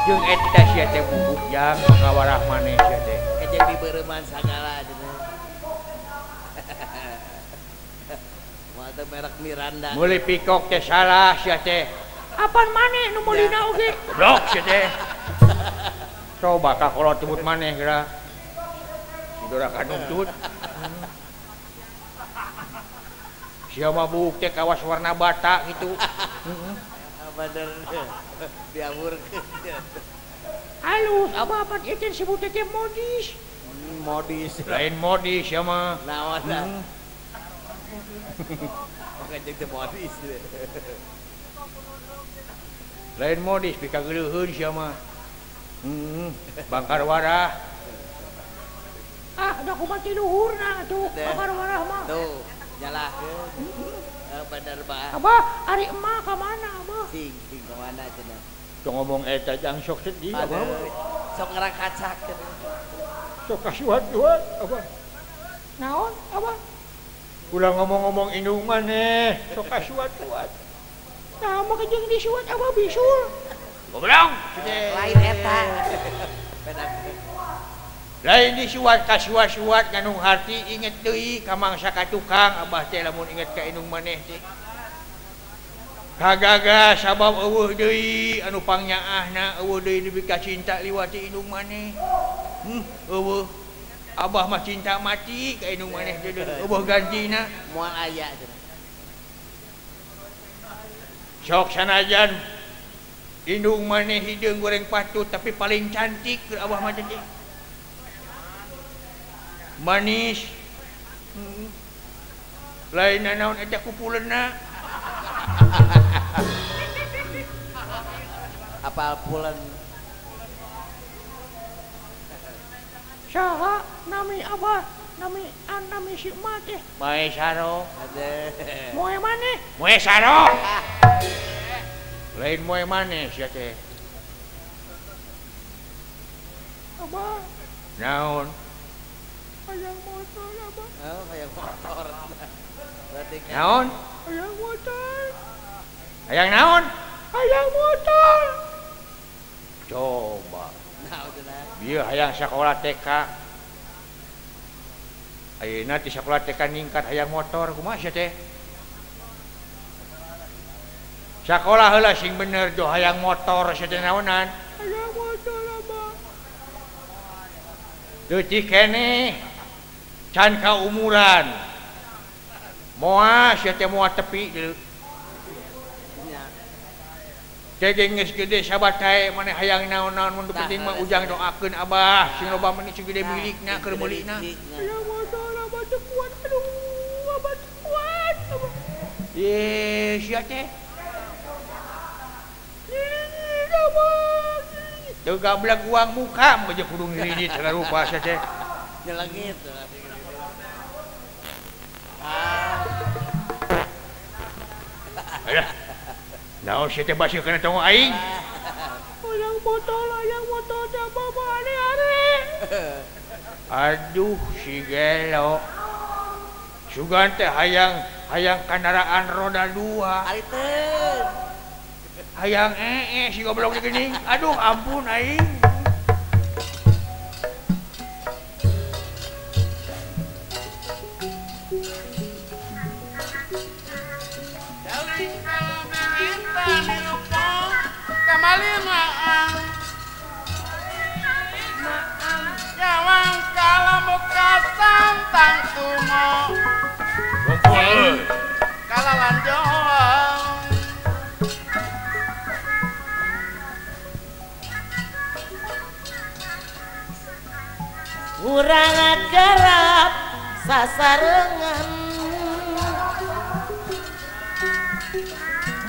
Jeung eta sia teh bubuk jang kawarah maneh sia teh. Kejeng dibeureman sagala cenah. Moal teh merek Miranda. Meuli pikok teh salah sia teh. Apaan maneh nu meulina oge? Goblok sia teh. Coba ka kolot tebut maneh geura. Si Dora kanuntut. Sia mah bubuk teh kawas warna bata gitu. Bener diawurkeun. Halus, abah apa ieu teh disebut teh modis. Modis. Lain modis ya mah. Naon da? Oke jeung teh modis. Lain modis pikageuleuheun sia mah. Bangkar warah. Ah, da kumaha ti luhurna atuh bangkar warah mah. Tuh, nyalahkeun. Bener bah. Abah, ari emak ka mana abah? Cing, cing ka mana cenah? Tong ngomong eta jang sok sedih abah. Sok ngarakacak cenah. Sok kasuat-suat abah. Naon abah? Ulah ngomong-ngomong indung maneh, sok kasuat-suat. Nah, mah jeung disuat abah bisul. Goblok. Lain eta. Lain disuat kasuat-suat ngandung harti inget deui ka mangsa ka tukang abah teh lamun inget ka indung maneh teh. Kagaga sabab eueuh deui anu pangnyaahna eueuh deui dibika cinta liwat ti indung maneh. Eueuh. Abah mah cinta mati ka indung maneh teh eueuh gantina moal aya cenah. Sok sanajan indung maneh hideung goreng patut tapi paling cantik keur abah mah teh. Manis. Lain naon eta kupuleuna. Apal pulen. Saha nami abah, nami an nami si emak teh. Moe saro. Moe maneh? Moe saro. Lain moe maneh sia teh. Abah. Naon? Hayang motor abah. Oh, hayang motor. Berarti kan. Naon? Hayang motor. Hayang naon? Hayang motor. Coba. Naon cenah? Bieu hayang sakola TK. Ayeuna ti sakola TK ningkat hayang motor kumaha sia teh? Sakola heula sing bener jo hayang motor sia teh naonan? Hayang motor abah. Leutik keneh can kaumuran. Moal sia teh moal tepi deui. Cegeng geus gede sabat tae maneh hayang naon-naon mun penting mah ujang doakeun abah sing loba meni sing gede milikna keur meulina. Hayang motor abah teu kuat aduh abah teu kuat. Ye sia teh. Teu gablek uang muka mah jeung kudu ngiridit sagala rupa sia teh. Nyelengit. Alah. Naon sia teh baseuh kana tonggo aing? Hayang botol teh abah are-are. Aduh si gelo. Sugan teh hayang hayang kendaraan roda dua. Ari teu. Hayang si goblok teh geuning. Aduh ampun aing. Urang garap sasarengan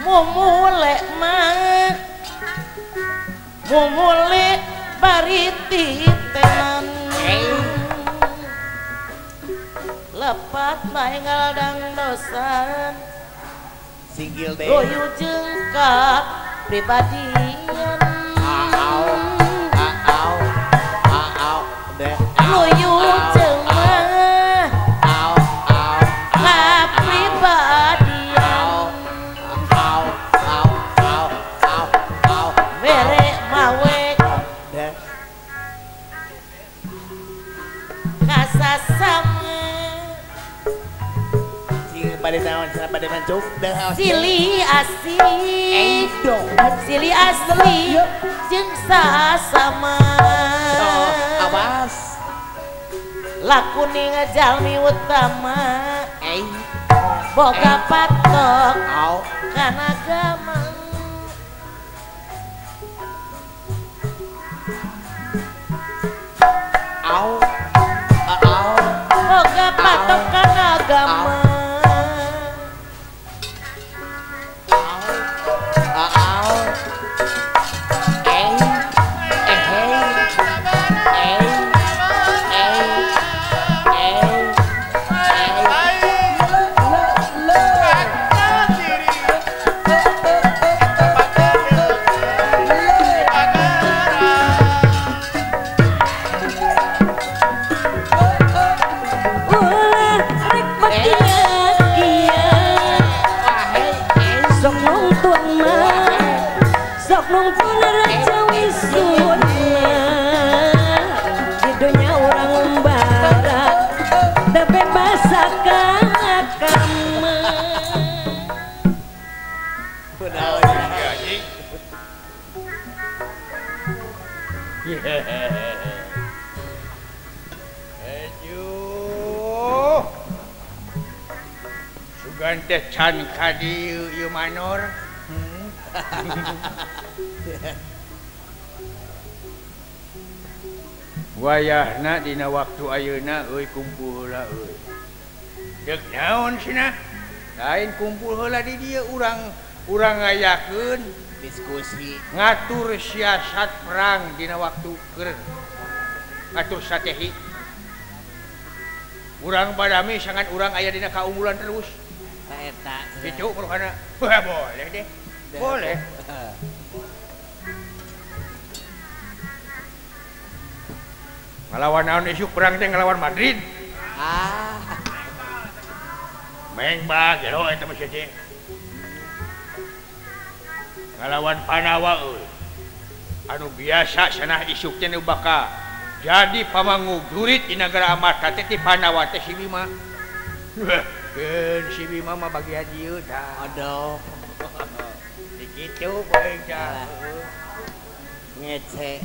mumule mah mumule bari titenan lepat mah ngaladang dosan singgil deh goyu jengkak pribadian luyu jeung mah kapribadian mere mawe Silih asih silih asli jeung sasama awas lakune jalmi utama boga patok kana agama boga patok kana agama. Aduh. Sugan teh can ka dieu ieu manor. Wayahna dina waktu ayeuna euy kumpul heula euy. Deuk naon cenah? Lain kumpul heula di dieu urang urang ngayakeun diskusi ngatur siasat perang dina waktu keur ngatur strategi. Urang badami sangat urang aya dina kaunggulan terus. Eta kitu perkara. Boleh deh. Boleh. Ngalawan naon isuk perang teh ngalawan Madrid. Ah. Meng ba gelo eta mah sia. Ngalawan Panawa euy. Anu biasa sanah isuk teh nu bakal jadi pamangugurit di negara Amarta teh ti Panawa teh si Bima. Keun si Bima mah bagian dieu tah. Aduh. Di kitu poe tah. Ngece.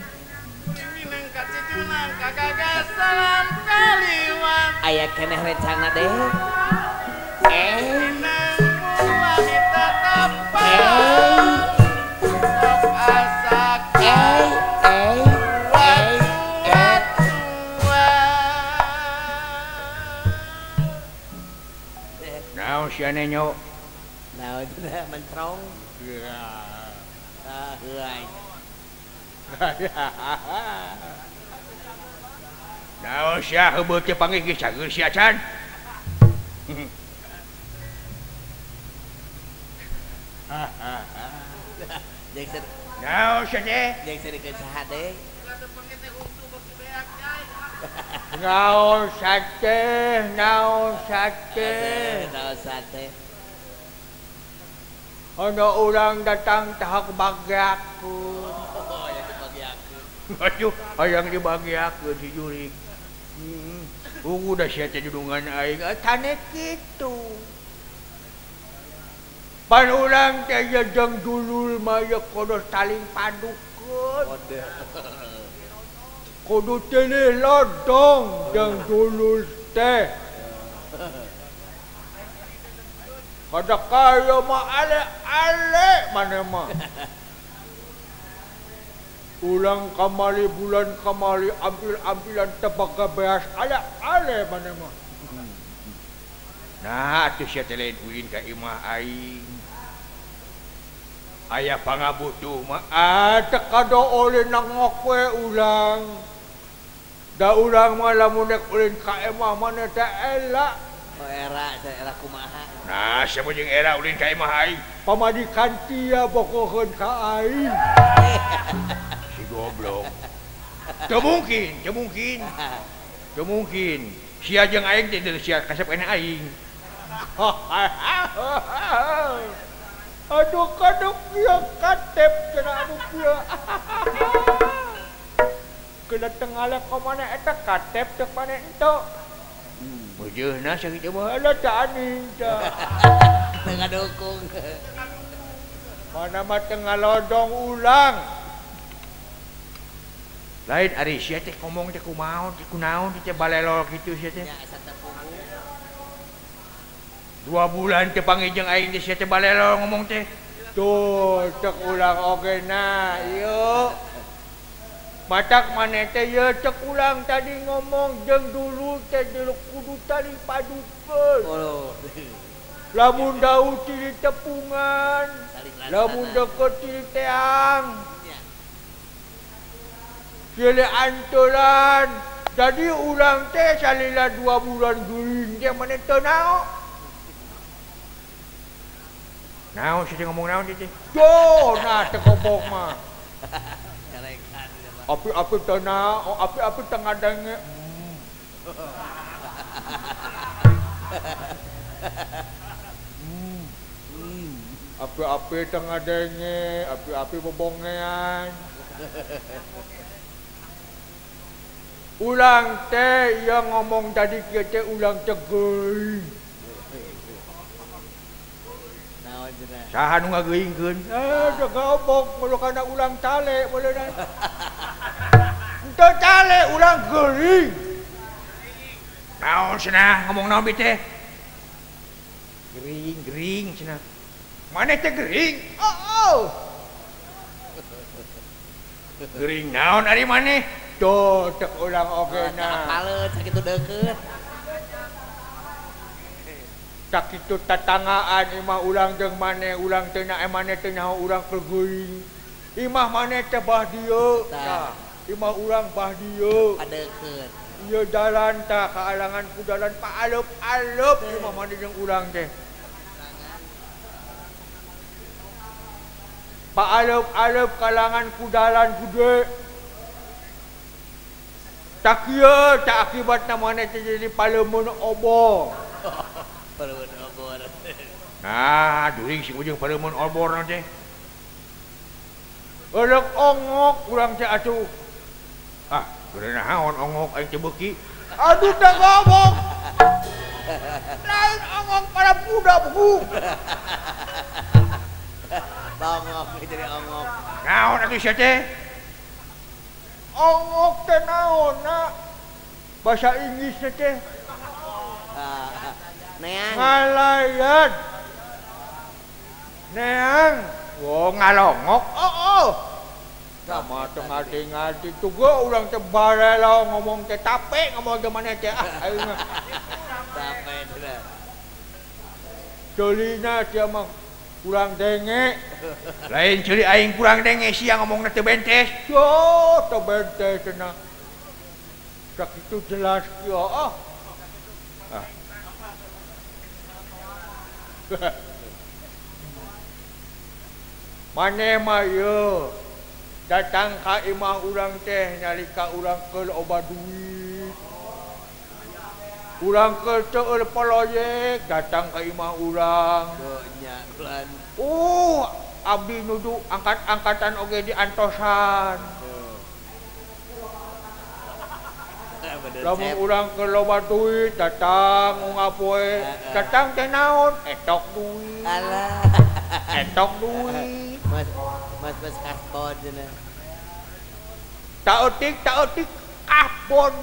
Aya keneh rencana deh. Naon sia nenyo? Naon mentrong? Ah, heuay. Naon sia heubeut teh panggih geus cager sia can. Naon sia teh? Jeung serikeun saha deui? Naon sate, naon sate. Naon sate. Ana urang datang tahak bagiakeun. Oh, hayang dibagiakeun. Aduh, hayang dibagiakeun si jurig. Heeh. Ungu da sia teh dudungan aing tane kitu. Pan urang teh jeung dulur mah ye kudu saling padukeun. Kudu tilih lodong jeung dulur teh. Kada kaya mah ale-ale mana mah. Ulang kamali bulan kamali ampil-ampilan tebak beas ale-ale mana mah. Nah atuh sia teh lain ulin ka imah aing. Aya pangabutuh mah teu kado ulin nangok we ulang. Da urang mah lamun rek ulin ka imah mana teh elak. Oh era, era kumaha. Nah, siapa jeung era ulin ka imah aing? Pamajikan tia bogoheun ka aing. Si goblok. Teu mungkin, teu mungkin. Teu mungkin. Sia jeung aing teh sia kasep kana aing. Aduh kaduk ieu katep cenah anu kieu. Kena tengalek ka mana eta katep teu mana ento. Beujeuna sakitu mah ala teh aneh tah. Teu ngadukung. Mana mah teu ngalodong ulang. Lain ari sia teh ngomong teh kumaha teh kunaon teh balelol kitu sia teh. Nya satepugu. 2 bulan teh panggih jeung aing teh sia teh balelol ngomong teh. Tuh cek ulang oge na ieu. Matak maneh teh ieu cek ulang tadi ngomong jeung dulu teh dulu kudu tali padukeun. Oh. Lamun daun tili tepungan, lamun deket tili teang. Silih antulan. Jadi ulang teh salila 2 bulan geuring teh maneh teu naon. Naon sia ngomong naon teh? Tuh nah teu kobok mah. Api-api teu naon, api-api teu ngadenge. Api-api teu ngadenge, api-api bobongean. Ulang teh yang ngomong tadi kieu teh ulang teh geuing. Naon cenah? Saha nu ngageuingkeun? Teu gobok meulukana ulang tale meuleuna. Teu tale ulang geuing. Naon cenah ngomong naon bi teh? Gering gering cenah. Maneh teh gering? Oh. Gering naon ari maneh? Tuh, cek ulang oge na. Apaleun sakitu deukeut. Sakitu tatanggaan imah ulang jeung maneh, ulang teh na maneh teh nyaho urang keur geuing. Imah maneh teh bah dieu. Tah, imah urang bah dieu. Padeukeut. Ieu jalan tah kaalangan ku jalan paaleup-aleup imah maneh jeung urang teh. Paaleup-aleup kalangan ku jalan gede. Tak kieu tak akibatna maneh teh jadi paleumeun obor. Paleumeun obor. Nah, during sing ujung paleumeun obor teh. Euleuk ongok urang teh atuh. Ah, geura naon ongok aing teh beuki. Aduh teh ngomong. Lain ongok para budak buku. Bongok jadi ongok. Naon atuh sia teh? Ongok teh naon na? Bahasa Inggris teh. Neang. Ngalayan. Neang. Oh ngalongok. Oh oh. Sama teu ngarti-ngarti tuh urang teh barelo ngomong teh tape ngomong teh maneh teh ah aing mah. Tape cenah. Ceulina sia mah kurang denge. Lain ceuli aing kurang denge sia ngomongna teu bentes. Yo teu bentes cenah. Sakitu jelas kieu ah. Ah. Maneh mah ieu datang ka imah urang teh nyalika urang keur loba duit. Urang keur teu proyek datang ka imah urang. Nya bulan. Abdi nudu angkat-angkatan oge diantosan. Lamun urang keur loba duit datang ungapoe, datang teh naon? Etok duit. Alah. Etok duit. Mas mas kasbon cenah. Taeutik kasbon.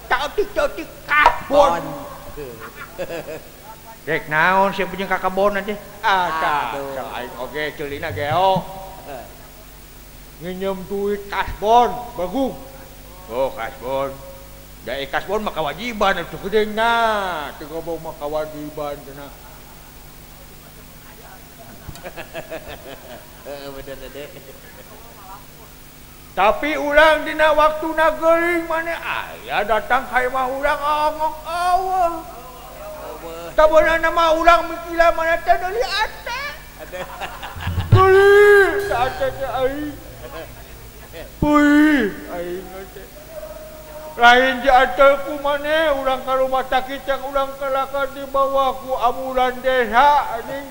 Taeutik kasbon. Rek naon sia punya ka kebon teh? Ah, tah, aing oge ceulina geo. Nginjem duit kasbon, bagung. Oh, kasbon. Da kasbon mah kewajiban atuh geudeungna. Teu ngomong mah kewajiban cenah. Bener dede. Tapi ulang dina waktuna geuring maneh aya datang ka imah urang ongok eueuh. Sabenerna mah urang mikirna maneh teh deuli ate. Deuli ate teh aing. Puih aing teh. Lain di ate ku maneh urang ka rumah sakit yang urang kalakar dibawa ku ambulan desa anjing.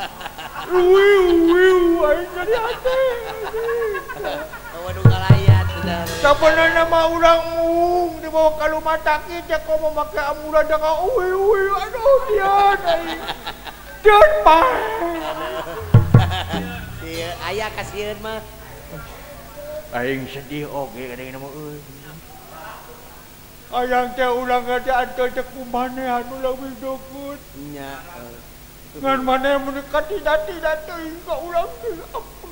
Wiu aing jadi ate. Waduh kalayan sudah. Sabenerna mah urang mung dibawa ka rumah sakit ya komo make ambulan da ka uwi aduh dian aing. Deun pae. Ieu aya kasieun mah. Aing sedih oge kadang mah euy. Ayang teh ulang teh anteur teh kumaneh anu leuwih deukeut. Nya. Ngan maneh mun katidat-tidak teuing ka urang teh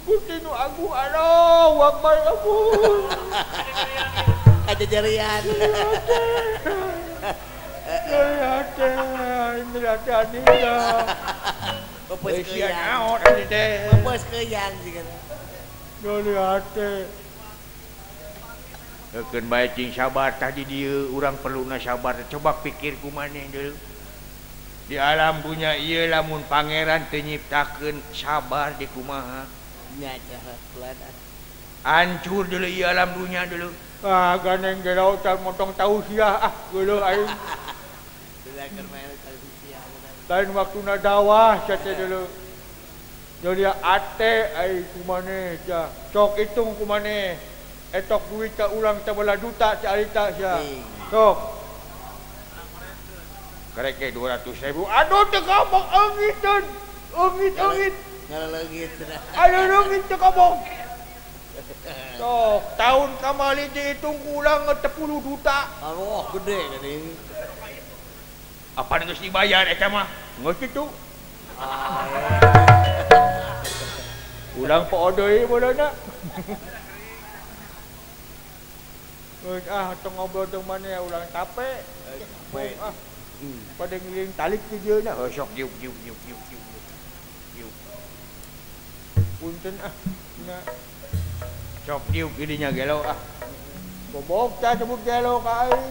Gusti nu agung Allahu Akbar ampun. Kajajarian. Ya teh aing teh ania. Peupeus keuyang. Peupeus keuyang sigana. Doli hate. Keun bae cing sabar tadi dieu urang perluna sabar. Coba pikir kumaneh deui. Di alam dunya ieu lamun pangeran teu nyiptakeun sabar di kumaha. Nya jahat. Hancur dulu ieu alam dunya dulu. Ah ganeng gelo tah motong tausiah ah geuleuh aing. Lain waktuna dawah sia teh dulu. Jadi ate ai kumaneh sia. Sok hitung kumaneh. Etok duit ka urang sabelah juta carita sia. Sok. Karek ge 200.000. Aduh teu ngomong eungiteun. Eungit-eungit. Ngaleleungit cenah. Aduh leungit teu ngomong. Sok tahun kamari dihitung urang 10 juta. Aduh gede geuning. Apa geus dibayar eta mah? Geus kitu. Ulang poho deui boleuna. Geus ah tong ngobrol jeung maneh ulang tape. Tape. Ah. Pada ngiring talik ti dieu na. Heuh sok diuk diuk diuk diuk diuk. Diuk. Punten ah. Nya. Sok diuk di dinya gelo ah. Bobok tah sebut gelo ka aing.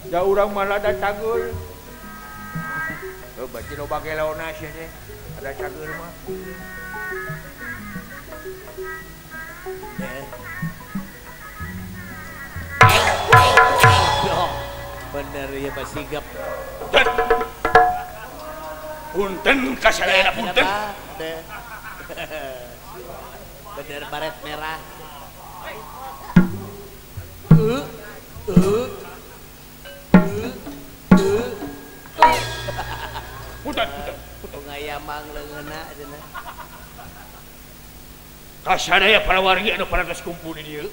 Da urang mah lada cageur. Heuh berarti loba gelona sia teh. Ada cageur mah. Bener ya Pak Sigap. Punten kasadayana punten. Bener baret merah. Punten punten. Ngayamang leungeunna cenah. Kasadaya para wargi anu parantos kumpul di dieu.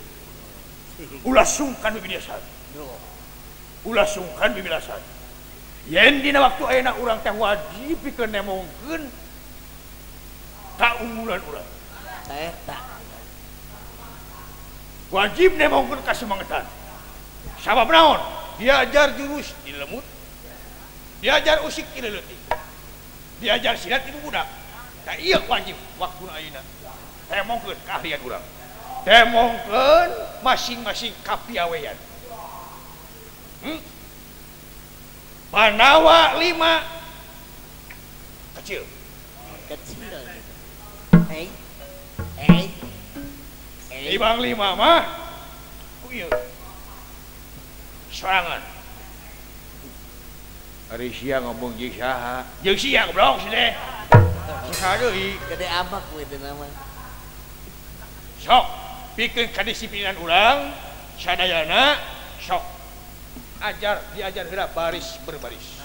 Ulah sungkan bibiasan. Ulah sungkan bibilasan. Yen dina waktu ayeuna urang teh wajib pikeun nemongkeun kaunggulan urang. Eta. Wajib nemongkeun kasemangetan. Sabab naon? Diajar jurus di lemut. Diajar usik di leutik. Diajar silat di budak. Tah ieu wajib waktuna ayeuna. Temongkeun kaahlian urang. Temongkeun masing-masing kapiawean. Pandawa 5 kecil. Kecil. Hei. Hei. Ibang 5 mah ku ieu. Sorangan. Ari sia ngomong jeung saha? Jeung sia goblok si teh. Saha deui? Gede amak we teh nama. Sok pikeun kadisiplinan urang sadayana sok ajar diajar heula baris berbaris.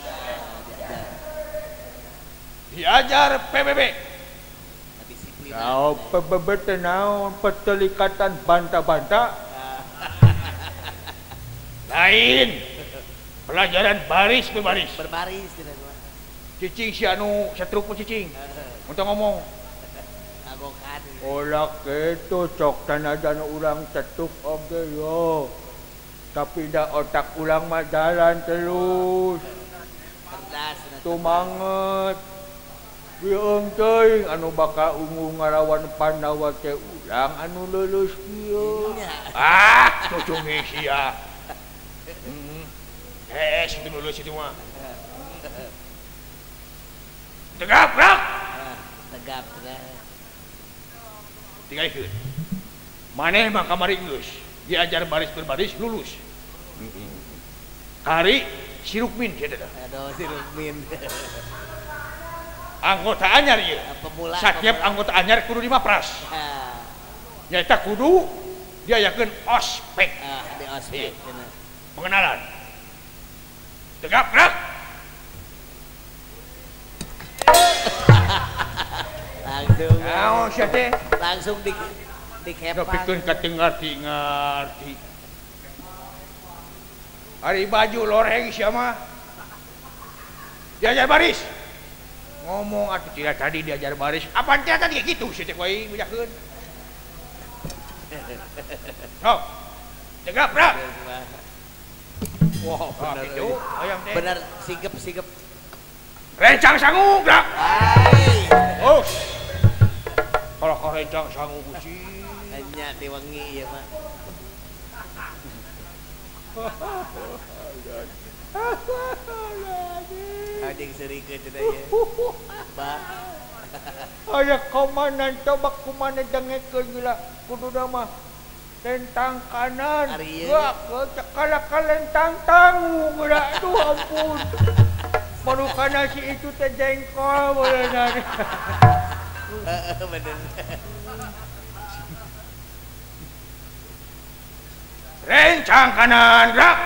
Diajar PBB. Naon PBB teh naon? Pertelikatan banta-banta. Lain. Pelajaran baris berbaris. Berbaris Cicing si anu setruk mah cicing. Untuk ngomong. Olah kitu sok tanajan urang cetuk oge yo. Tapi dah otak ulang mah jalan terus. Tumanget. Wieung teuing anu bakal ungu ngarawan Pandawa teh urang anu lulus kieu. Ah, cucungi sia. Hees itu lulus itu mah. Tegap, gerak. Tegap, tegap. Tinggalkeun. Maneh mah kamari geus diajar baris berbaris lulus. Kari si Rukmin sia teh. Aduh si Rukmin. Anggota anyar ieu. Satiap anggota anyar kudu dimapras. Nyaeta kudu diayakeun ospek. Ah, di ospek cenah. Pengenalan. Tegap, gerak. Langsung. Naon sia teh? Langsung di dikepang. Nepikeun ka teu ngarti-ngarti. Ari baju loreng sia mah. Diajar baris. Ngomong atuh tidak tadi diajar baris. Apaan tidak tadi gitu sia teh ku aing bejakeun. Sok. Tegap, Bra. Wow, bener. Gitu, ayam teh. Bener, sigep-sigep. Rencang sangu, gerak. Oh. Kalau kau rencang sangu gusti. Nya diwengi ieu mah. Anjing seurikeun cenah ieu. Ba. Aya komandan coba kumana dengekeun gila kuduna mah. Lentang kanan, gerak cekala ka lentang tangu geura aduh ampun. Marukana si itu teh jengkol bener. Heeh bener. Rencang kanan gerak.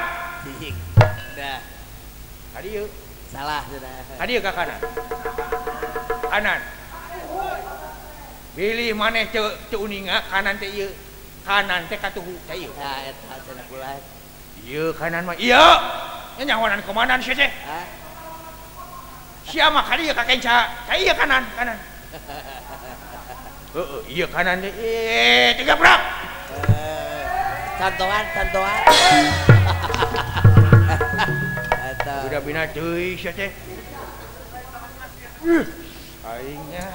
Cing. Dah. Tadi ieu. Salah sudah. Tadi ka kanan. Kanan. Bilih maneh teu teu uninga kanan teh ieu. Kanan teh katuhu teh ieu. Tah eta cenah bulan. Ieu kanan mah ieu. Nya nyahonan komandan sia teh. Hah? Sia mah ka dieu ka kenca. Ka ieu kanan, kanan. Heeh, ieu kanan teh. Eh, tiga brak. Cantoan, cantoan. Eta. Udah bina teuing sia teh. Aing nya.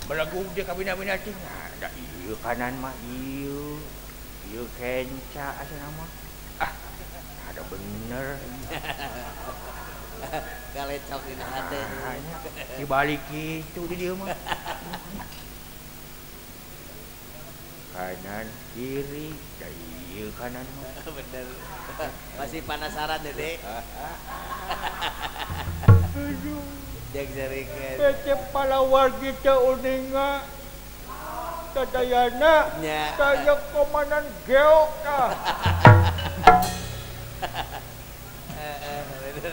Belagu dia ka bina-bina teh. Da ieu kanan mah ieu. Ieu kenca asa mah. Ah, ada bener. Galecok dina hate. Dibalik kitu di dieu mah. Kanan kiri, da ieu kanan mah. Bener. Masih penasaran Dede. Aduh. Jeung seurikeun. Pece palawargi teu uninga. Tadayana, saya komandan geok ah.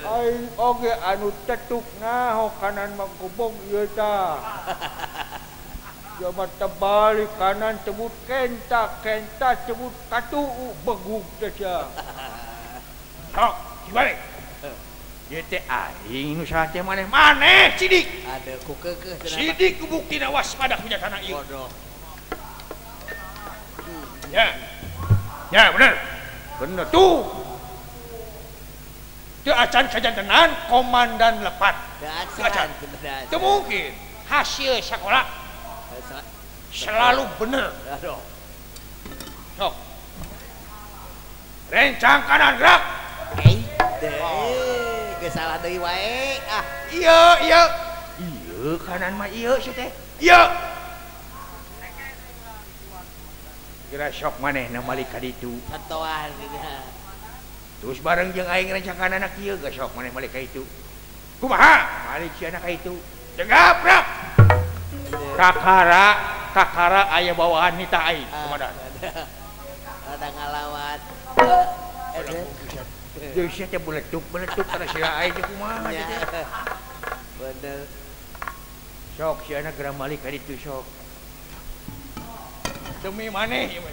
Aing oge anu tetuk naho kanan mah gobog ieu tah. Jamat terbalik kanan sebut kenta, kenta sebut katuu begug teh sia. Sok, dibalik. Ieu teh aing nu salah teh maneh, maneh sidik. Aduh ku keukeuh cenah. Sidik ku buktina waspada ku jatana ieu. Bodoh. Ya. Ya, bener. Bener tuh. Teu acan kajantenan komandan lepat. Teu acan. Teu mungkin. Hasil sekolah selalu bener. Aduh. Sok. Rencang kanan gerak. Eh, deui, geus salah deui wae. Ah, ieu, ieu. Ieu kanan mah ieu sia teh. Ieu. Kira sok manehna malik ka ditu. Cantoan nya. Terus bareng jeung aing rencang anak ieu geus sok maneh malik ka ditu. Kumaha? Malik si anak ka ditu. Tegap, rap. Kakara, kakara aya bawaan nita aing komandan. Ada ngalawat. Jeung sia teh beletuk-beletuk kana sia aing teh kumaha teh. Bener. Sok si anak geura malik ka ditu sok. Demi maneh ieu mah.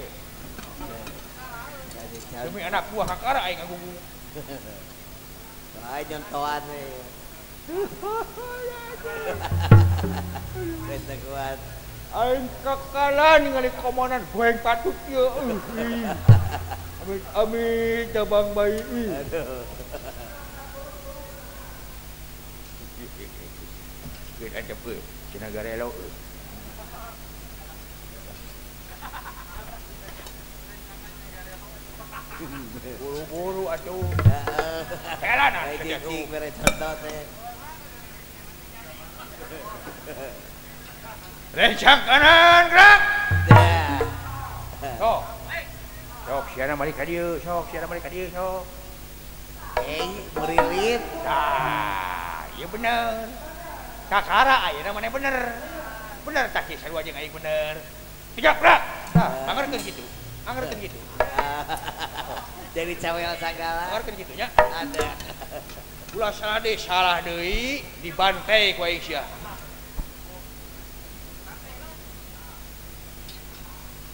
Demi anak buah kakara aing ngagugu. Aing nyontoan we. Geus teu kuat. Aing kakalan ningali komandan goeng patut ieu. Amit amit cabang bayi. Aduh. Geus acep euy, cenah garelo euy. Buru-buru atuh. Heeh. Helana cicing mere contoh teh. Rencang kanan gerak. Dah. Sok. Sok siana balik ka dieu, sok siana balik ka dieu, sok. Eh, muririt. Tah, ieu bener. Kakara ayeuna maneh bener. Bener tah kieu sarua jeung aing bener. Tiga gerak. Tah, anggerkeun kitu. Anggerkeun kitu. Jadi cawel sagala. Anggerkeun kitu nya. Ada. Ulah salah deui, salah deui dibantai ku aing sia.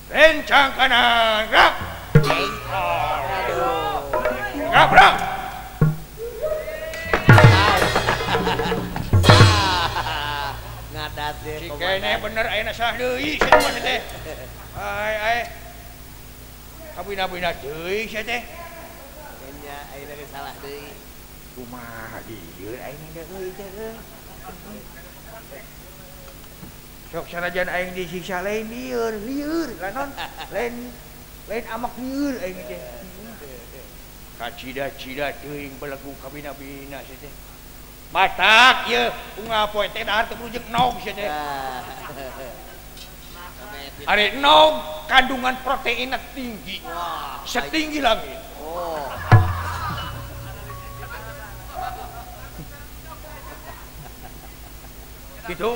Rencang kanan, gerak. Aduh. Gerak, gerak. Ngadat deh. Si kene bener ayeuna salah deui sia mah teh. Ai ai. Kabina-bina deui sia teh. Nya ayeuna geus salah deui. Kumaha dieu aing deui teh. Sok sanajan aing disiksa lain lieur, lieur lanon lain lain amak lieur aing teh. Kacida-cida teuing belegu kabina-bina sia teh. Matak ieu unggal poe teh dahar teu rujek nog sia teh. Ari nog kandungan proteinna tinggi. Setinggi langit. Oh. Gitu.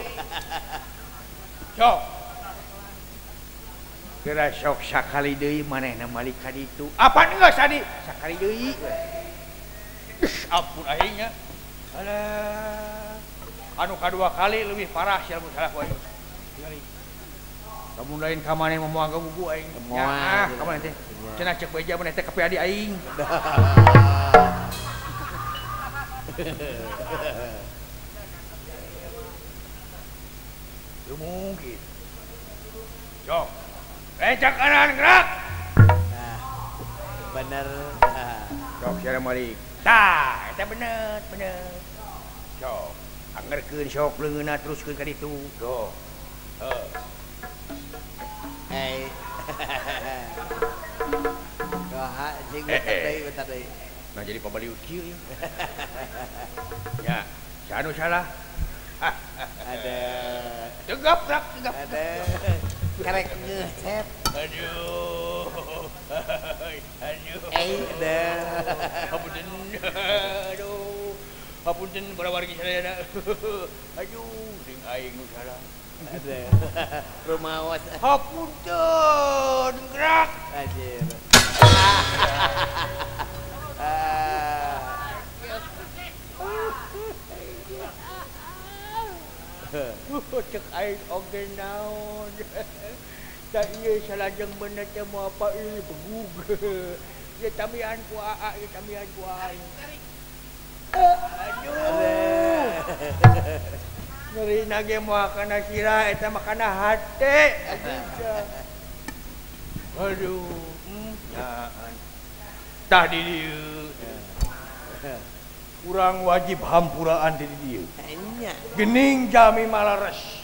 Sok. Geura sok sakali deui manehna malik ka ditu. Apa geus tadi? Sakali deui. Ampun aing nya. Alah. Anu kadua kali leuwih parah sia mun salah ku aing. Tingali. Lamun lain ka maneh mah moal gagugu aing. Ah, ka maneh teh. Cenah ceuk beja maneh teh ka adi aing. Teu mungkin. Sok. Rencang kanan gerak. Nah, bener. Sok sia malik. Tah, eta bener, bener. Sok, angerkeun sok leungeunna teruskeun ka ditu. Sok. Heuh. Hei. Doha jeung bentar deui, bentar deui. Nah jadi pabaliut kieu ieu. Ya, anu salah. Ada. Tegap, rak, tegap. Ada. Karek ngeuh, Cep. Aduh. Aduh. Ada. Hapunten. Aduh. Hapunten para wargi sadayana. Aduh, sing aing nu salah. Ada. Rumaos. Hapunten, gerak. Anjir. Cek aing oge naon. Da ieu salajeng bener teh moal apa ieu begug. Ieu tamian ku aa, ieu tamian ku aing. Aduh. Nyeri nage moal kana sirah eta mah kana hate. Aduh, nyaan. Tah di dieu. Urang wajib hampuraan di dieu. Gening jami malares.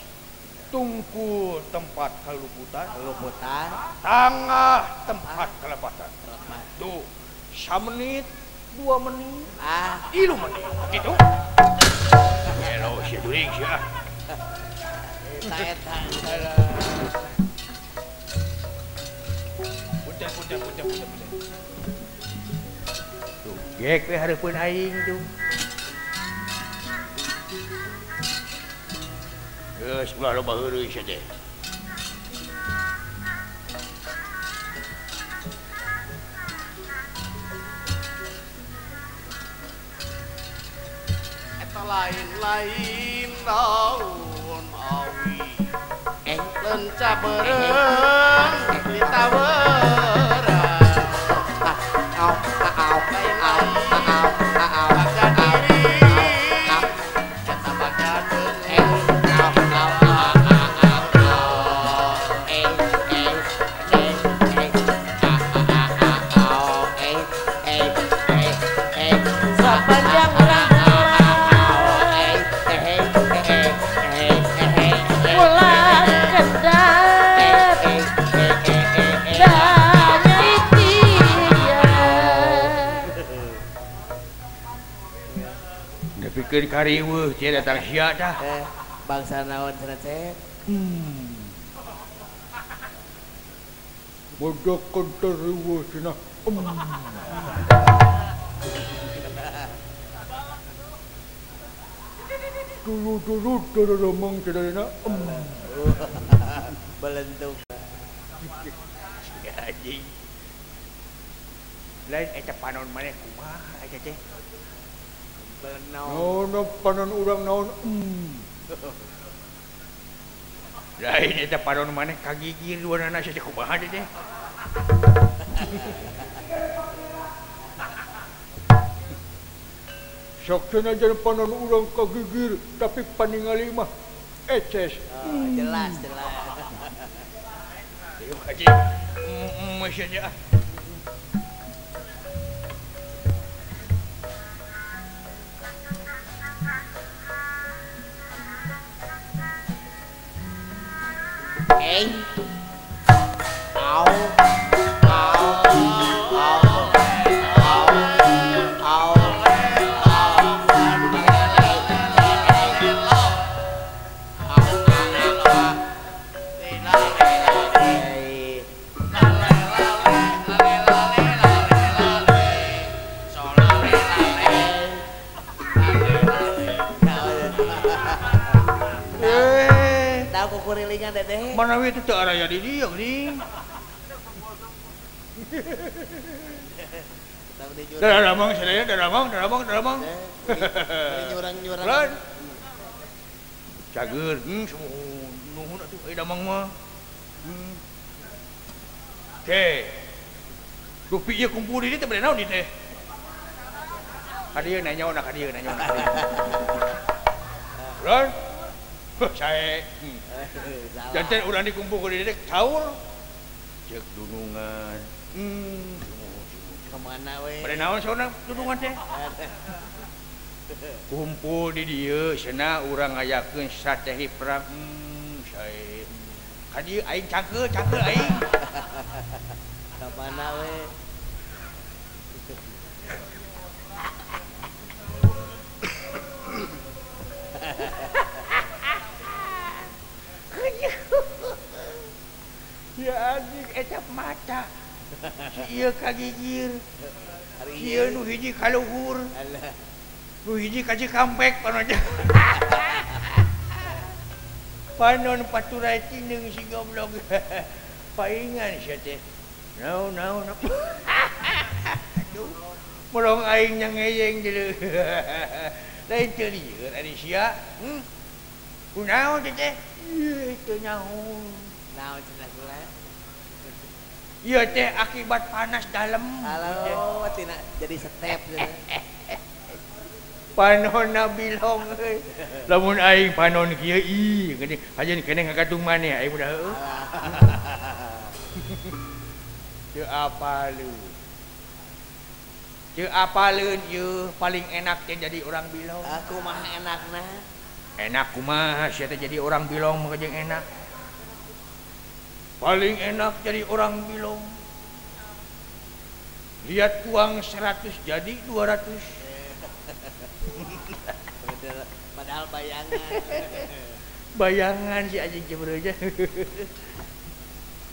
Tungku tempat kaluputan, kaluputan, tangah tempat kelepatan. Tuh, samenit, 2 menit, 3 menit, gitu. Hello, sia during sia. Eta eta. Punten punten punten punten punten. Tuh, gek we hareupeun aing tuh. Geus ulah loba heureuy sia teh. Eta lain-lain daun awi. Lenca beureum ditaweran. Au au au au au Baga diri eta baga deungeun. Sepanjang ulang kedap dan itia. Nepikeun kariweuh sia datang sia tah. Bangsa naon cenah Cep? Bodoh konteriweuh cenah. Dulu doromong cenah. Belentuk. Anjing. Lain eta panon maneh kumaha eta teh? Benaon. Naon panon urang naon? Lain eta panon maneh kagigir duanana sia teh kumaha teh. Sok sanajan panon urang kagigir tapi paningali mah eces. Oh, jelas jelas. Yuk haji. Masya ah. Hey. Au. Au. Au. Au. Au. Kurilingan dedeh. Mana we teu araya di dieu geuning. Daramang sadaya daramang daramang daramang. Nyurang-nyurang. Cager, nuhun atuh euy damang mah. Teh. Dupi ieu kumpul di dieu teh bade naon di teh? Ka dieu nanyaona ka dieu nanyaona. Lan. Sae. Janten urang dikumpul ku di dieu caur. Ceuk dunungan. Ka mana we? Bade naon saurna dunungan teh? Kumpul di dieu cenah urang ngayakeun strategi perang. Sae. Ka dieu aing cangkeul cangkeul aing. Ka mana we? Ya anjing eta mata. Si ieu kagigir. Si ieu nu hiji ka luhur. Nu hiji ka Cikampek panon. Panon paturai tineung si goblok. Paingan sia teh. Naon naon. Aduh, morong aing nyangeyeng deuleu. Lain teu lieur ari sia. Kunaon teh teh? Ieu teu nyaho. Naon cenah kula? Ieu teh akibat panas dalem. Halo, tina jadi step cenah. Panonna bilong euy. Lamun aing panon kieu ih geuning hajeun keneh ngagatung maneh aing udah heueuh. Teu apaleun. Teu apaleun ieu paling enak teh jadi orang bilong. Kumaha enakna? Enak kumaha sia teh jadi orang bilong mah jeung enak. Paling enak jadi orang bilong. Lihat uang 100 jadi 200. Padahal bayangan. Bayangan si anjing cemberut aja.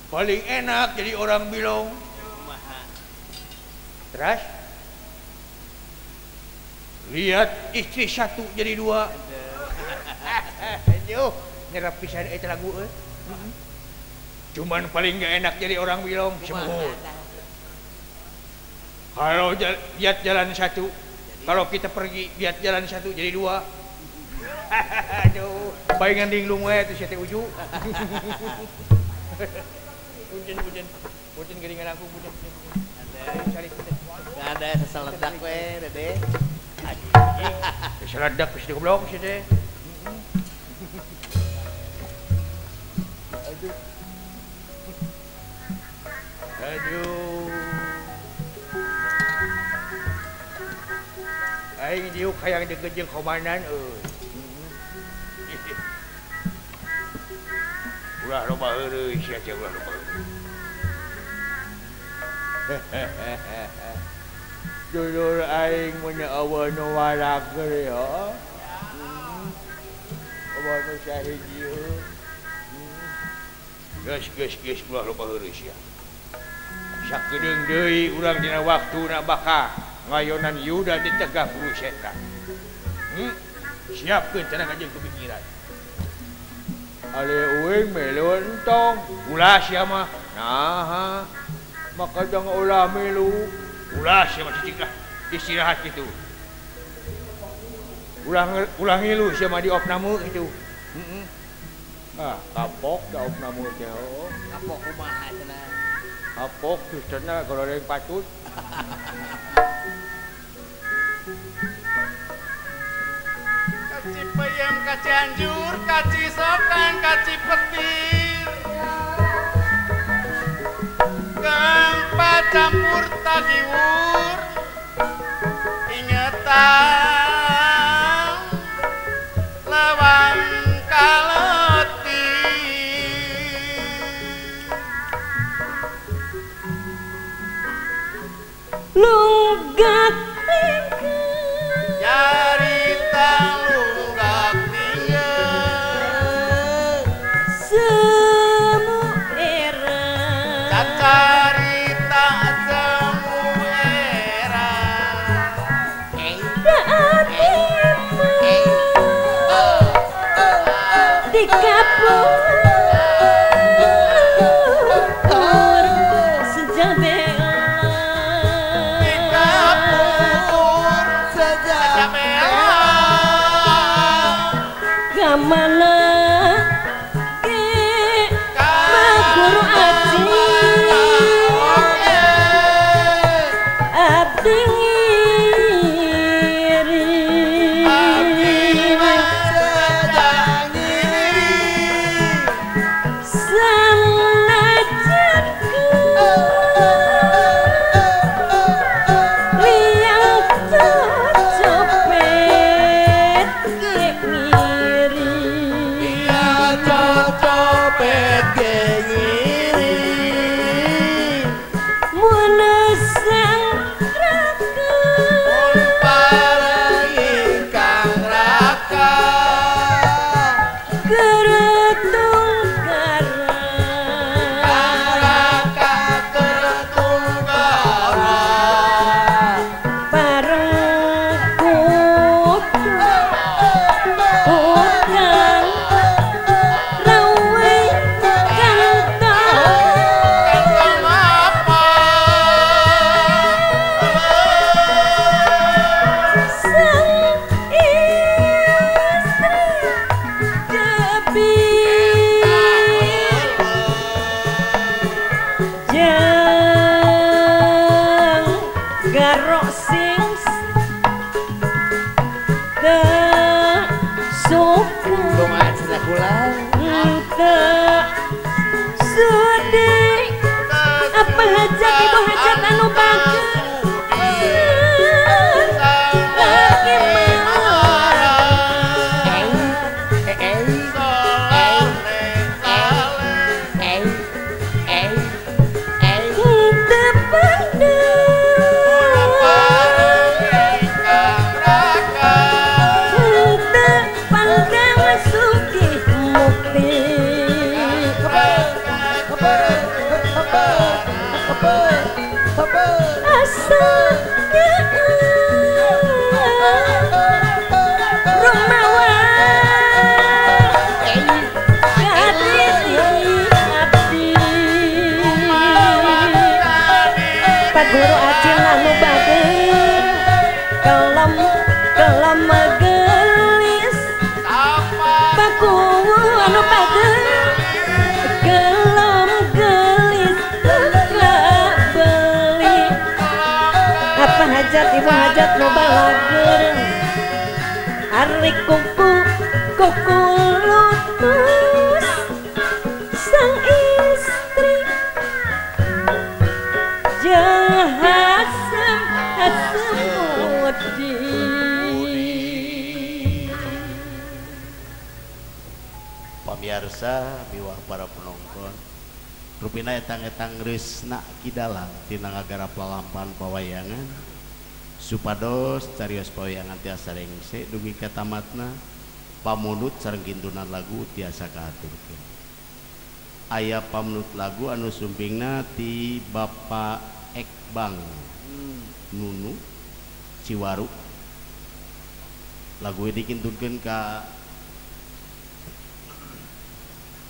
Paling enak jadi orang bilong. Terus lihat istri satu jadi dua. Aduh, nyerap pisan eta lagu euy. Cuman paling gak enak jadi orang bilong semut. Kalau lihat jalan satu, kalau kita pergi lihat jalan satu jadi dua. Aduh, bayangan linglung we teh sia teh uju. Punten punten. Punten geuningan aku punten. Cari punten. Enggak ada seseledak we, Dede. Anjing. Seseledak geus goblok sia teh. Aduh. Aduh. Aing diuk hayang deukeut jeung komandan euy. Ulah loba heureuy sia teh ulah loba heureuy. Dulur aing mun eueuh nu warak geus heuh. Eueuh nu sahiji heuh. Geus geus geus ulah loba heureuy sia. Sakedeung deui urang dina waktuna bakal ngayonan Yuda ditegah guru setan. Siapkeun tenaga jeung kepikiran. Ale uing melu entong, ulah sia mah. Naha, maka jangan ulah melu. Ulah sia mah cicing lah, istirahat gitu. Ulah ulah ngilu sia mah di opname gitu. Ah, kapok daupna mulut teh. Kapok kumaha cenah? Kapok susterna goreng patut. Kaci peyem, kaci anjur, kaci sokan, kaci petir. Gempa campur tagiwur. Ingetan lewang kaleti. Lunggak lingkar carita lunggak lingkar semu era carita semu era di kapur sejak bela di kapur sejak bela kamana ke maguru aji abdi apa hajat ibu hajat anu bagus lagi pandang sugih mukti. Pak Guru Acil anu bager kelem kelem gelis Pak Guru anu bager kelem gelis beli apa hajat ibu hajat nu balager ari kuku kuku lutus sang istri hasem hasemudi. Pamiarsa miwah para penonton rupina etang-etang risna kidalang tina ngagarap lalampan pawayangan supados carios pawayangan tiasa rengse dugi ka tamatna pamundut sareng kintunan lagu tiasa kahaturkeun. Aya pamundut lagu anu sumpingna ti Bapak Ekbang Nunu Ciwaru. Lagu ini dikintunkeun ka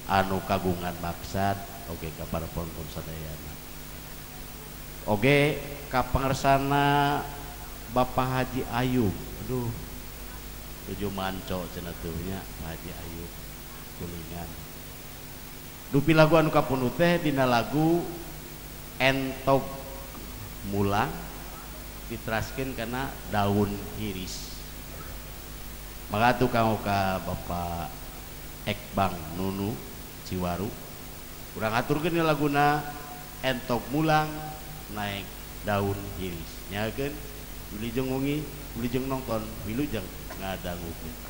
anu kagungan maksad oge ka para penonton sadayana. Oge ka pangersana Bapak Haji Ayub. Aduh, tujuh manco cenah tuh nya Pak Haji Ayub Kuningan. Dupi lagu anu kapundhut teh dina lagu Entog Mulang diteraskeun kana Daun Hiris. Maka atuh kanggo ka Bapak Ekbang Nunu Ciwaru urang aturkeun laguna Entog Mulang naik Daun Hiris. Nyakeun wilujeng wengi, wilujeng nonton, wilujeng ngadangukeun.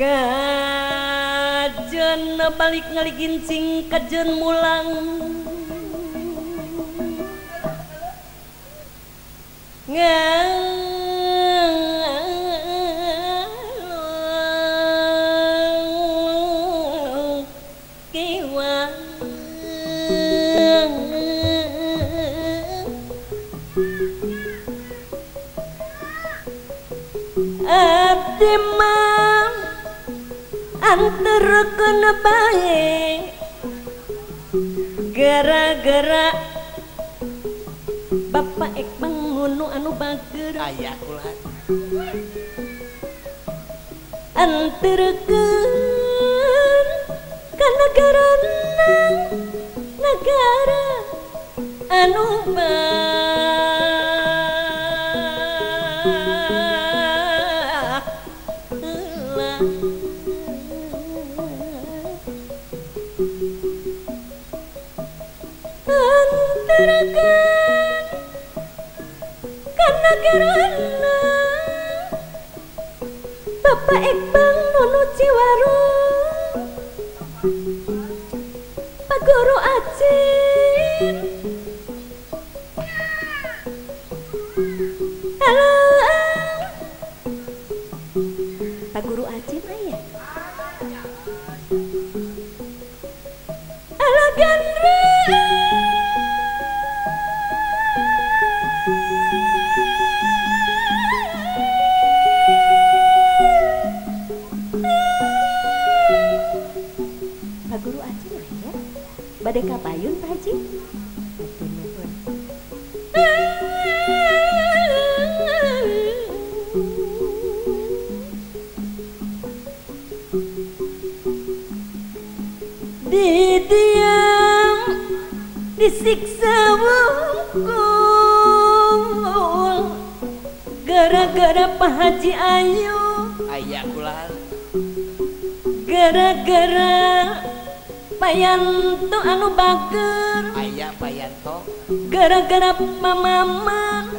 Kajen balik ngaligincing kajen mulang ngalung kiwang abdi mah anterkeun bae gara-gara Bapak Ekbang Nunu anu bager aya kula anterkeun ka nagara nagara anu baheula anterkeun ka nagarana Bapak Ekbang Nunu Ciwaru Pak Guru Acin halo Pak Guru Acin aya ala gandre Pak Guru Acin aya bade ka payun Pak Haji hatur nuhun. Di diam disiksa wungkul gara-gara Pak Haji Ayu aya kula gara-gara Payanto anu bager aya Payanto gara-gara Mamaman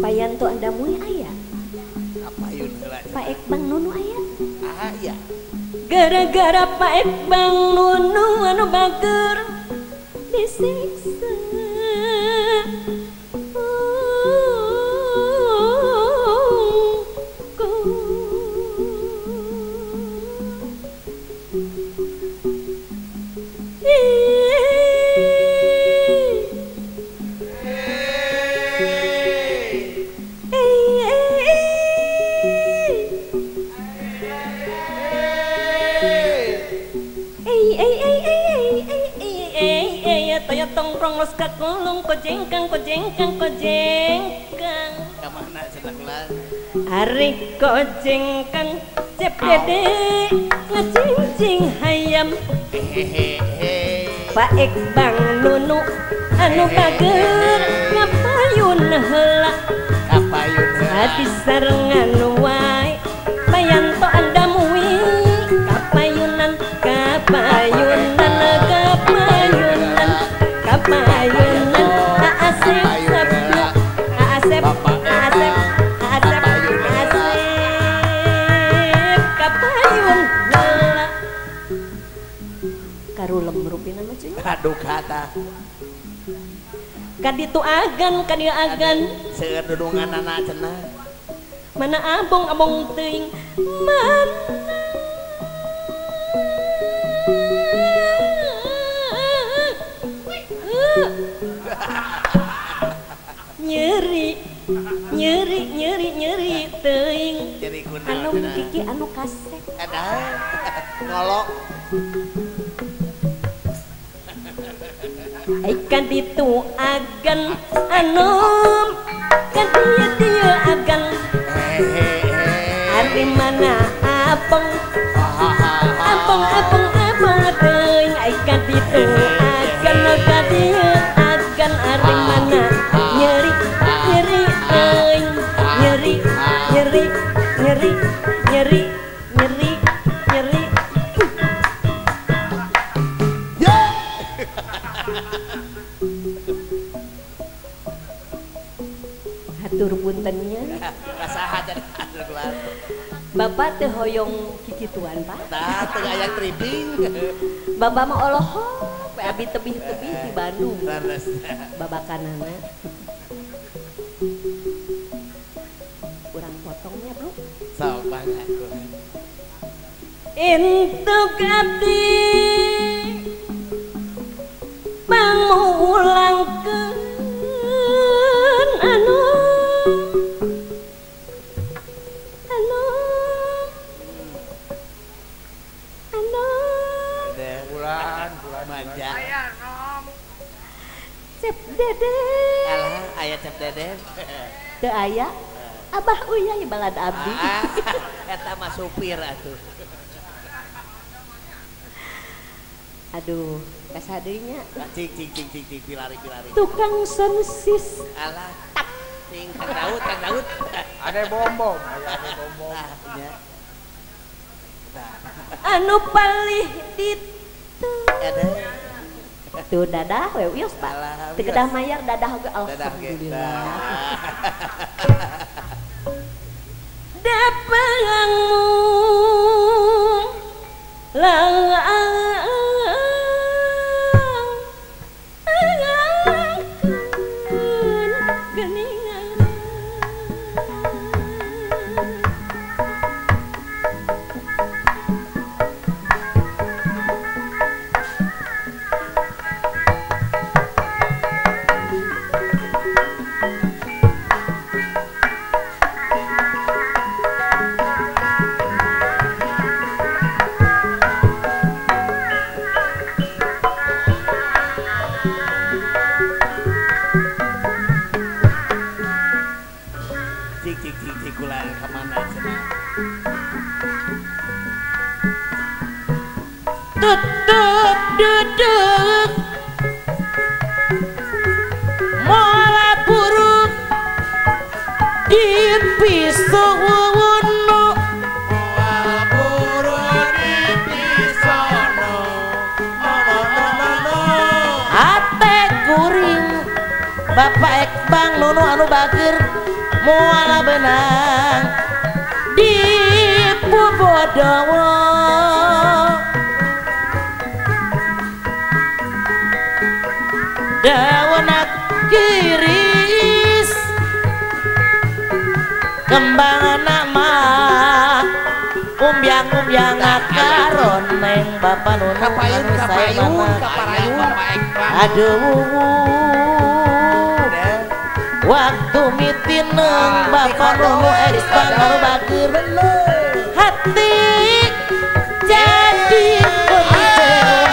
Payanto andamui aya kapayun heula Pak Ekbang Nunu aya aya gara-gara Pak Ekbang Nunu anu bager disiksa tongkrong los kakulung kojengkang kojengkang kojengkang ka mana cenah kula ari kojengkang cep dede ngecincing hayam hehehe Pak Ekbang Nunu anu bager ngapayun heula kapayun heula hati sarengan wae Payanto andamui kapayunan kapayunan kapayunan kapayunan Asep Sabtu Asep Asep Asep Asep kapayun heula karulem rupina mah cuy aduh kata kaditu agan kadieu agan seueur dudunganana cenah. Mana abong-abong teuing mana nyeri nyeri nyeri nyeri teuing anu kiki anu kasep ada ngolok ikan ditu agan anom kan dia dia agan ari mana abong abong abong abong teuing ikan ditu agan ka dia agan ari mana nyeri nyeri teuing nyeri nyeri nyeri nyeri nyeri nyeri. Hatur puntennya. Bapak teu hoyong kikituan Pak. Tah teu aya tripping. Bapak mah olohok we abi tebih-tebih di Bandung. Babakanana. Urang potongnya, Bro. Sok banget. Entuk abdi pangulangkeun anu anu anu bulan bulan manja cep dede. Alah aya cep dede teu aya abah uyai balad abdi. Eta mah supir atuh. Aduh, kasadeunya. Cing cing cing cing cing pilari pilari. Tukang sonsis. Alah, tap. Cing Kang Daud, Kang Daud. Ada bom-bom, ada bom-bom. Anu palih ditu. Ada. Tuh dadah we wios Pak. Teu kedah mayar dadah oge alhamdulillah. Dapangmu lang tetep duduk mola buruk di pisono mola buruk di pisono ate kuring bapak ekbang nono anu bageur moala benang di Pubodowo. Dawanak kiris kembang anak mah umbyang-umbyang akaroneng bapak nunu kapayun kapayun kaparayun. Aduh waktu mitineng bapak nunu ekspang anu bageur hati jadi kecewa.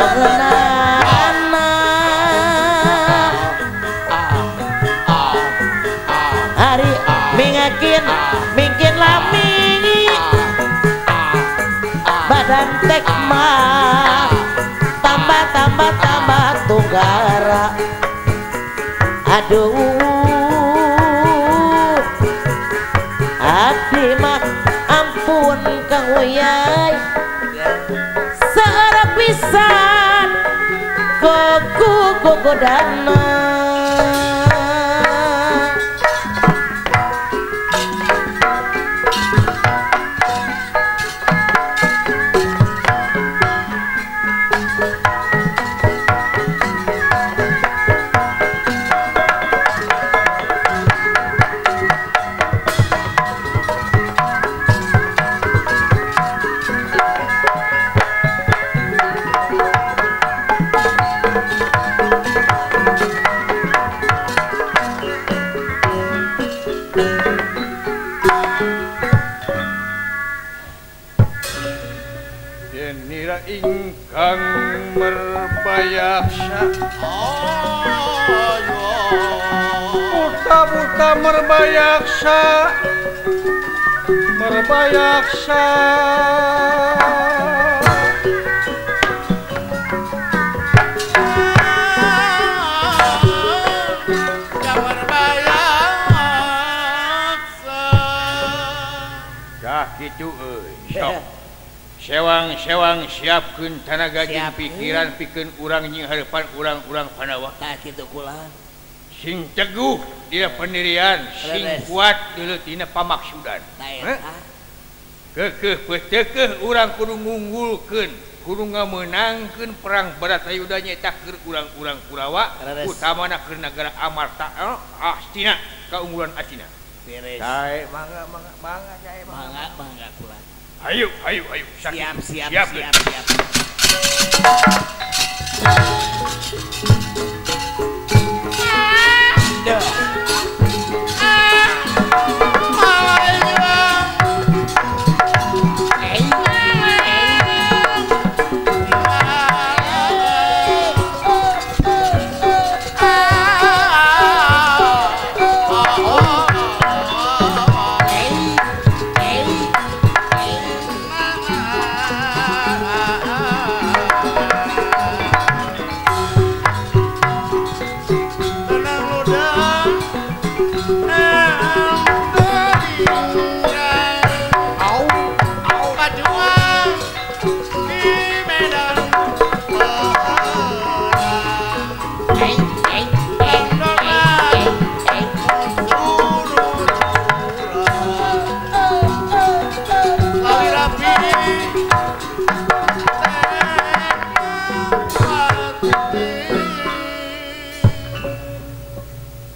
Omonganana hari mingakin mingkin lami badan tek mah tambah tambah tambah tunggara aduh abdi mah ampun Kang Uyai searah pisan goku gogodana. Nira ingkang merbayaksa buta-buta merbayaksa merbayaksa merbayaksa dah kitu euy sok sewang-sewang siapkeun tanaga jeung pikiran pikeun urang nying hareupan urang-urang Pandawa. Tah kitu kula. Sing teguh dina pendirian, sing kuat deuleu tina pamaksudan. Keukeuh peuteukeuh urang kudu ngunggulkeun, kudu ngamenangkeun perang Baratayuda nyaeta keur urang-urang Kurawa, utamana keur nagara Amarta, Astina, kaunggulan Astina. Beres. Dae mangga mangga mangga dae mangga mangga kula. Ayo, ayo, ayo. Siap, siap, siap, siap, siap.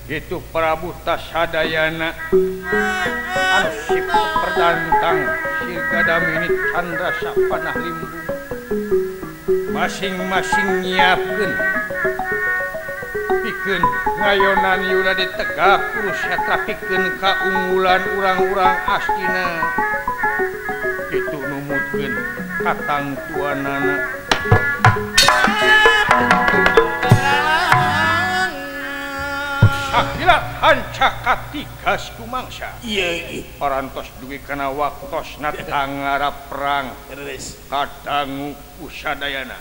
Itu Prabu Tasadayana anu siput perdantang Sirgadamini Chandra Sapanah Limbung masing-masing nyiapkeun pikeun ngayonan yuda ditegak Kurusetra pikeun kaunggulan urang-urang Astina itu numutkeun katangtuanana. Sakilat hanca katigas kumangsa parantos dugi kana waktosna tangara perang kadangu kusadayana.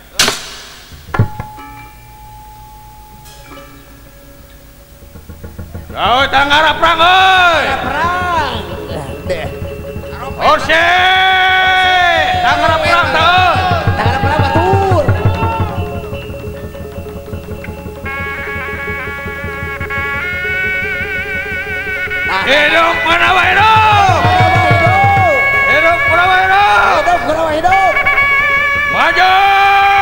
Kau tangara perang euy. Perang. Orse! Tangara perang tah. Tangara perang batur. Hidup Pandawa hidup! Hidup Pandawa hidup! Hidup Pandawa hidup! Maju!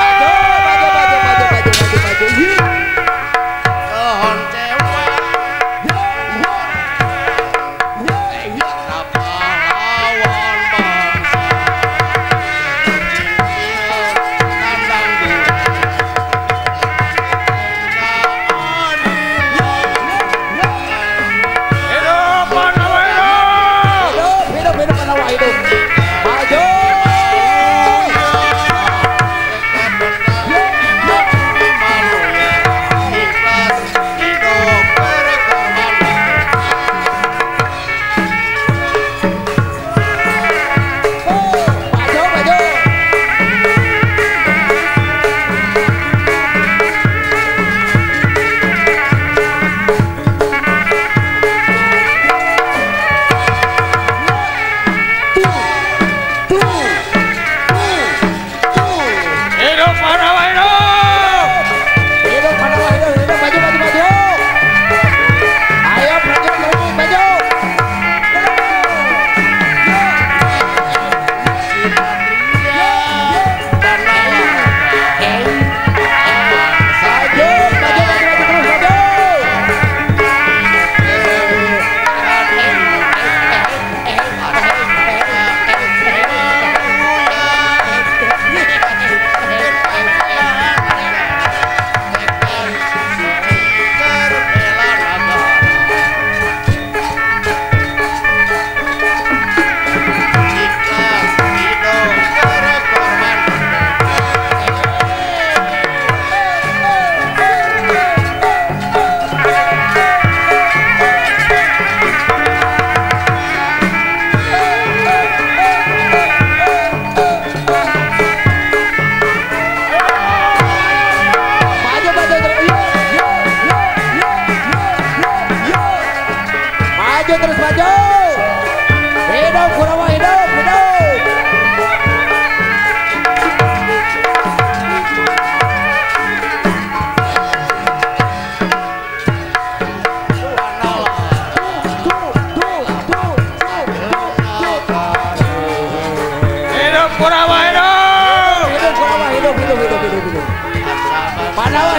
Maju, maju, maju, maju, maju, maju. Tohon cewek. Pahlawan bangsa. Kandang Hidup Pandawa hidup! Padahal